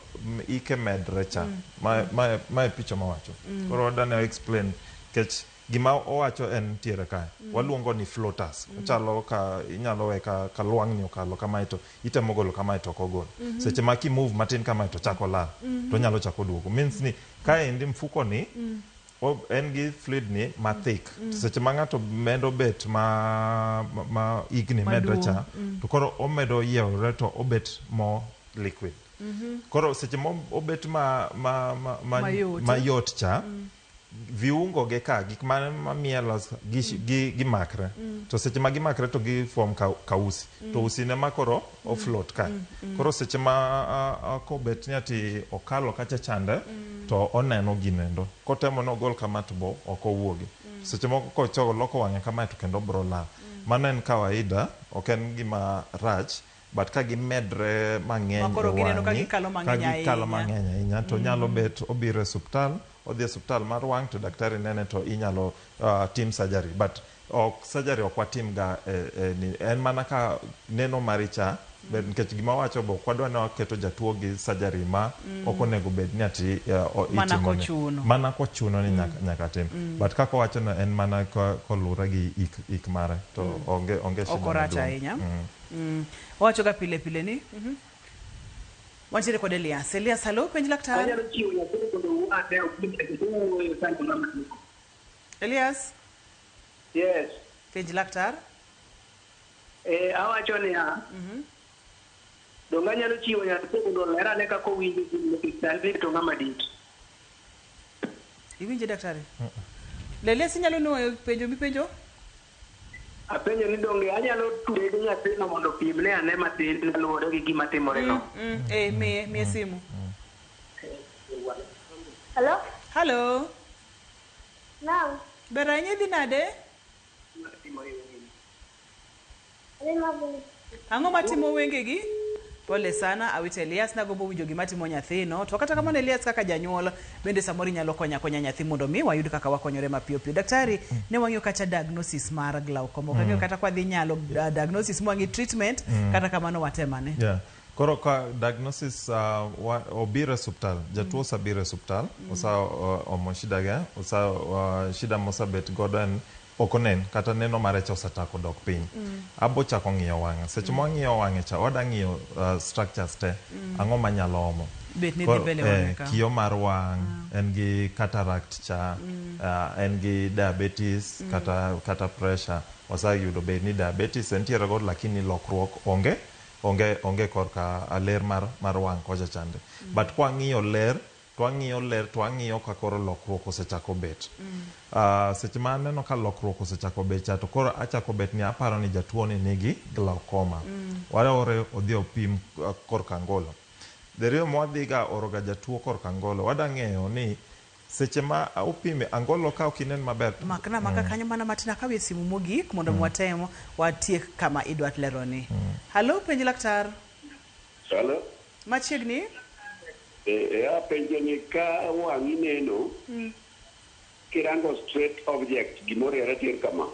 ike medre cha, ma e picha mawacho. Koro wadwa explain nikech gima owacho en nitiere kae. Waluongo ni floaters. Ochalo ka inyalo we ka lwang'ni okalo kamae to itemo golo kamae to ok ogol. Seche ma kimove matin kamae to chako lal. To onyalo chako duogo. Means ni kaendi mfuko ni en gi fluid ni ma thick. Seche ma ng'ato medo bet ma higni medre cha, to koro omedo yiewore to obet more liquid. Koro seche ma obet Mayot. mayot cha, viungo ge ka gik ma mielo gi makre. To seche ma gimakre to gi form kausi. To usi ne ma koro o float ka. Koro seche ma kobet ni ati okalo kacha chande, to oneno ginendo. Kotemo nogol kama to bo ok owuogi. Seche moko kochoko loko wang'e kama to kendo bro lal. Mano en kawaida, ok en gima rach. But ka gimedre mang'eny Ma koro e gineno ka wang'i, gikalo mang'eny ka gikalo ahinya. mang'eny ahinya, to nyalo bet obiro e osiptal, odhi e osiptal mar wang' to daktari nene to inyalo tim surgery. But ok surgery ok watim ga ni, en mana ka neno mari cha, ber nikech gima wacho bo ok wadwa ni waketo jatuo gi surgery ma ok onego bed ni ati Mana itimone. kochuno. Mana kochuno ni nyaka tim. But kaka owacho no en mana koluwore gi ik mare to onge shida Ok orach maduong'. ahinya. Owacho ga pile pile ni. Wantiere kod Elias. Elias, halo, penj laktar. Anyalo chiwo nyathi mondo owuo ane owuoyo sani mama. Elias? Yes. Penj laktar. Awacho niya, donge anyalo chiwo nyathi mondo oler ane kaka owinjo gini nikech sani to ng'ama dit. Iwinje daktari? Elias, inyalo nuoyo penjo mipenjo? Apenjo ni donge anyalo tude gi nyathino mondo opimne ane matin kaluwore gi gima timoreno. Eh, miye, miye simu. Hello? Hello. Naam. Ber ahinya idhi nade? Adhi maber. Ang'o matimo wengegi? Pole sana Awito Elias nagombo winjo gima timo nyathino. To kata kamano Elias kaka janyuol bende samoro inyalo konyo akonya nyathi mondo mi wayud kaka wakonyore mapiyo piyo. Daktari, ne wang'iyo kacha diagnosis mar glaucoma. Ok ang'eyo kata kwadhi nyalo diagnosis mwang'i treatment kata kamano watemane. Yeah. Koro ka diagnosis obiro e osuptal, jatuo osebiro e osuptal, osa omo shida ge, osa shida mosebet godo en ok onen kata neno mare cha osechako dok piny. Abo chako ng'iyo wang'e. Seche ma wang'iyo wang'e cha, wada ng'iyo structures te. Ang'o manyalo omo. Bet ni dhi mbele wang'e ka. Kio mar wang', en gi cataract cha, en gi diabetes kata pressure. Waseyudo bed ni diabetes entiere godo lakini lokruok onge onge korka ler mar wang' kocha chande. But kwang'iyo ler, to wang'iyo ler to wang'iyo ka koro lokruok osechako bet. Seche ma aneno ka lokruok osechako bet cha to koro achako bet ni aparo ni jatuo ni nigi glaucoma. Waore odhi opim korka angolo. Diriyo mwadhiga oro ga jatuo korka angolo, wada ng'eyo ni seche ma opime angolo ka ok inen maber. Makna maka kanyo mana matin akawie simu mogik mondo watem watiek kama idwa leroni. Halo, penj laktar. Halo. Machiegni. E apenjo ni ka wang'i neno kirango straight object gimoriere tir kama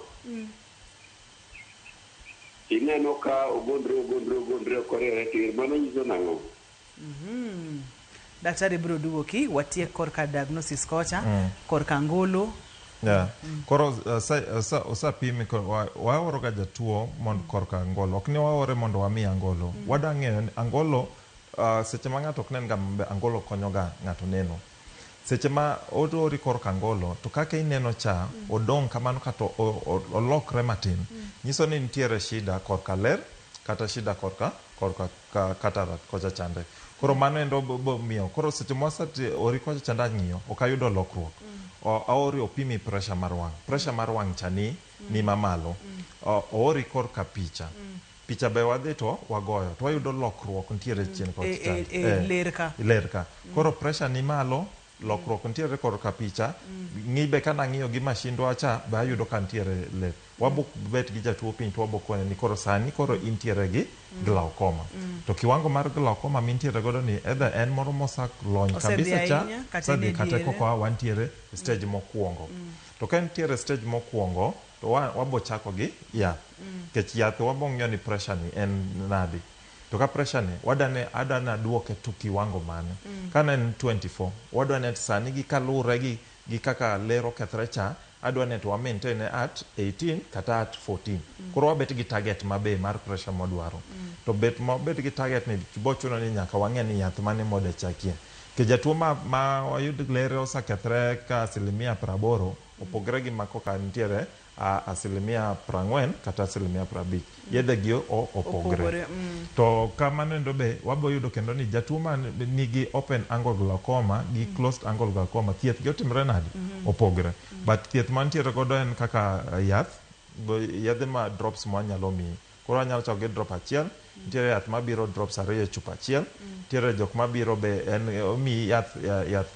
ineno ka ogondre ogondre ogondre ok oriere tir mano nyiso nang'o? Daktari biro duoki watiek korka diagnosis kocha korka ngolo. Yeah. Koro osapimi waoro ga jatuo mondo korka angolo. Ok ni waore mondo wami angolo. Wada ng'eyo ni angolo seche ma ng'ato ok nen ga maber, angolo konyo ga ng'ato neno. Seche ma oori korka angolo to kaka ineno cha odong' kamano kata olokre matin. Nyiso ni nitiere shida korka ler kata shida korka cataract kocha chande. Koro mano endo bo miyo. Koro seche ma ori kocha chande ang'iyo ok ayudo lokruok. Aori opimi pressure mar wang'. Pressure mar wang' cha ni mamalo. Oori korka picha. Picha be wadhi to wagoyo to wayudo lokruok nitiere chien kocha chande. Ler ka. Ler ka. Koro pressure ni malo, lokruok nitiere korka picha. Ng'i be kana ng'iyo gi mashindwa cha be ayudo ka nitiere ler. Wabo bet gi jatuo piny to wabo kone ni koro sani koro intiere gi glaucoma. To kiwango mar glaucoma mintiere godo ni either en moro mosalony kabisa cha, osedhi kata koka wantiere e stage mokwongo. To ka entiere stage mokwongo to wabo chako gi yath. Nikech yath wabo ng'iyo ni pressure ni en nadi. To ka pressure ni wadane adana duoke to kiwango mane. Ka ne en 24, wadwa sani gi kalure gi kaka ler okethre cha, adwa ne to wa maintain at 18 kata at 14. Koro wabet gi target mabe mar pressure modwaro. To bet mabet gi target ni bochuno ni nyaka wang'e ni yath mane mode chakie. Ke jatuo ma wayud ler osekethre ka 80% opogre gi mako ka nitiere 40% kata 50%. Yedhe gi opogre. To kamano endo be wabo yudo kendo ni jatuo ma nigi open angle glaucoma gi closed angle glaucoma thieth gi otimre nadi? Opogre. But thieth mantiere godo en kaka yath, yedhe ma drops mwanyalo miyi. Koro anyalo chako gi drop achiel, nitiere yath mabiro drops 2 e chupa achiel, nitiere jok mabiro be en omiyi yath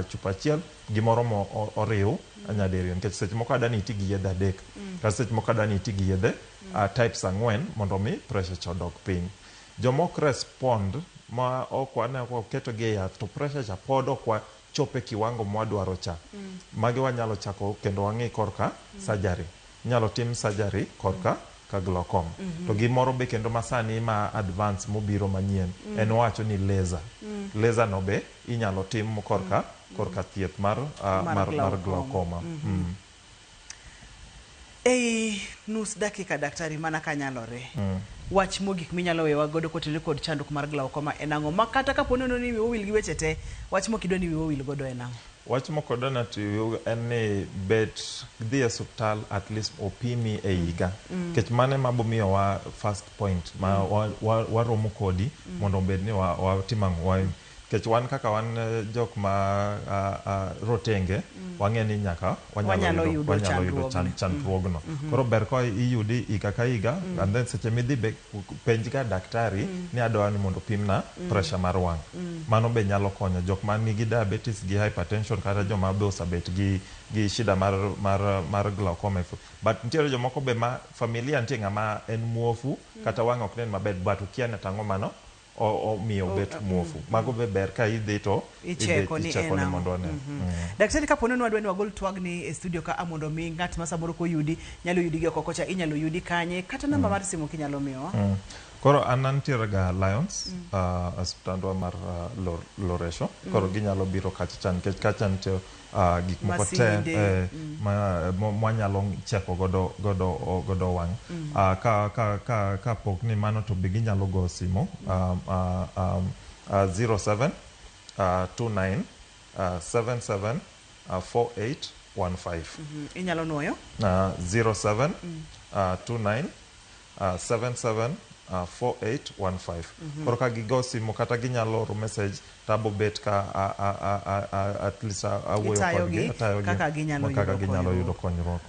chupa achiel gimoro mo oriw nyadiriyo nikech seche moko adani iti gi yedhe 3 kata seche moko adani iti gi yedhe types 4 mondo mi pressure cha odok piny. Jomok respond ma ok waneno keto gi e yath to pressure cha pod ok wachope kiwango mwadwaro cha. Magi wanyalo chako kendo wang'i korka surgery. Inyalo tim surgery korka ka glaucoma. To gimoro be kendo masani ma advance mobiro manyien en wacho ni laser. Laser no be inyalo tim korka thieth mar glaucoma. Ei nus dakika daktari mana kanyalore. Wach mogik minyalo wewa godo kotenore kod chandruok mar glaucoma en ang'o? Ma kata kapo ni wiwa owil gi weche te, wach mokidwa ni wiwa owil godo en ang'o? Wach mokidwa ni en ni bet dhi e osuptal at least opimi e higa. Nikech mano ema bomiyowa first point ma waromo kodi mondo obed ni watimo ang'o. Nikech wan kaka wan jok ma rotenge, wang'e ni nyaka wanyalo yudo wanyalo yudo chandruogni. Chandruogno. Koro ber ka iyudi higa ka higa, and then seche midhi be penj ga daktari ni adwa ni mondo pimna pressure mar wang'. Mano be nyalo konyo jok man nigi diabetes gi hypertension, kata joma be osebet gi shida mar glaucoma. But nitiere jomoko be ma familia nitie ng'ama en muofu kata wang'e ok nen maber, but okia ni tang'o mano omiyo obet muofu. Mago be ber ka idhi to idhi icheko ni icheko en ni ang'o. Mondo one. Daktari, kapo ni wadwa ni wagol twagni e studio ka a mondo mi ng'at ma samoro koyudi nyalo yudi gi oko kocha, inyalo yudi kanye, kata namba mar simu kinyalo miyowa? Koro an antiere ga Lions, osiptandwa mar Loresho. Koro ginyalo biro kacha cha, nikech kacha nitie gik moko te masinde, mwanyalo cheko godo wang'. Ka pok ni mano to be ginyalo go simu 07 29 77 48 15. Inyalo nuoyo? 07 29 77 4815. Koro ka gigo simu kata ginyalo oro message, tabo bet ka at least awuoyo itayogi kodgi, atayogi kaka ginyalo kaka yudo ginyalo konyruok. Yudo konyruok.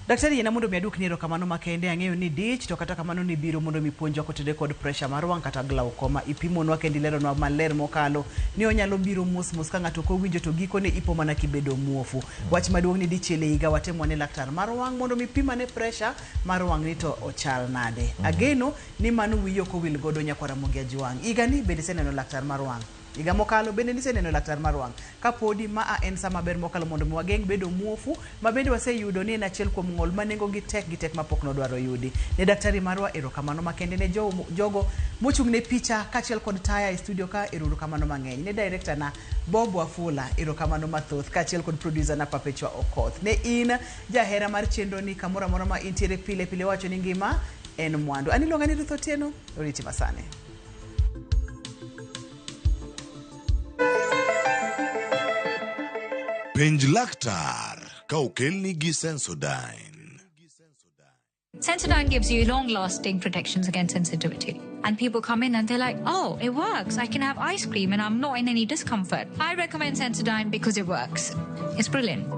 Daktari, yiena mondo mi aduokni erokamano makende. Ang'eyo ni dich, to kata kamano ni biro mondo mi puonjwa kotudore kod pressure mar wang' kata glaucoma. Ipimonwa kendo ileronwa maler mokalo ni onyalo biro mos mos ka ng'ato ok owinjo, to gikone ipo mana kibedo muofu. Wach maduong' ni dichiel e higa watem wane laktar mar wang' mondo mi pimane pressure mar wang' ni to ochal nade. Ageno ni mano wiyi ok owil godo, nyakwar Ramogi Ajwang'. Higani bende iseneno laktar mar wang'? Higa mokalo bende niseneno laktar mar wang'? Kapodi ma en sa maber mokalo mondo mi wageng' bedo muofu, ma bende waseyudo ni en achiel kuom ng'ol ma nengo gi tek gi tek mapok nodwaro yudi. Ne daktari marwa erokamano makende, ne jogo mochung' ne picha kaachiel kod taya e studio ka, erokamano mang'eny. Ne director na Bob Wafula, erokamano mathoth, kaachiel kod producer na Perpetua Okoth. Ne in jahera mar chenro ni kamoro amora ma intiere, pile pile wacho ni ngima en mwandu. An iluonga ni Ruth Otieno, oriti masani. Penj laktar ka okelni gi Sensodyne. Sensodyne gives you long lasting protections against sensitivity. And people come in and they're like, "Oh, it works. I can have ice cream and I'm not in any discomfort." I recommend Sensodyne because it works. It's brilliant.